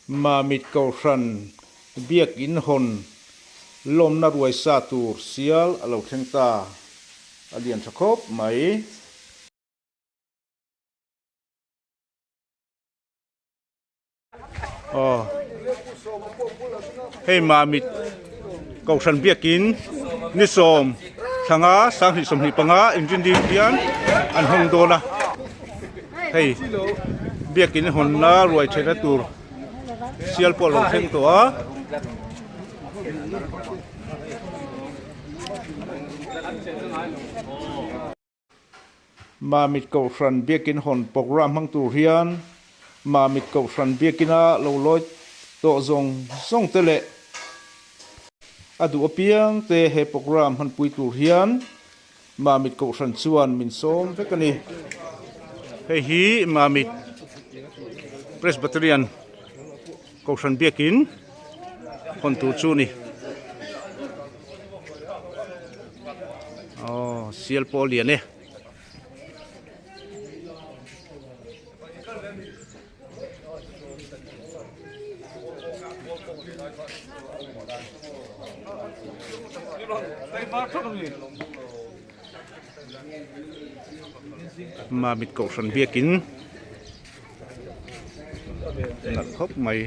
Mamit Kohhran Biakin hawn lawmna ruai sa tur sial a lo thleng ta, a lian tha khawp mai. Aw hei Mamit Kohhran Biakin ni sawm thlanga 2025 inrinni hian an hawng dawn a, hei Biakin hawnna ruai theihna tur. Sial pawh a lo thleng tawh a. Mamit Kohhran Biakin hawn program hmang tur hian Mamit Kohhran Biakina lo lawi tawh zawng zawng te leh a duh apiang te he program hmanpui tur hian Mamit Kohhran chuan min sawm vek a ni. Hei hi Mamit Presbyterian Kohhran biakin hawn tur chu a ni. Aw sial pawh a lian e. Mamit Kohhran biakin nalh khawp mai.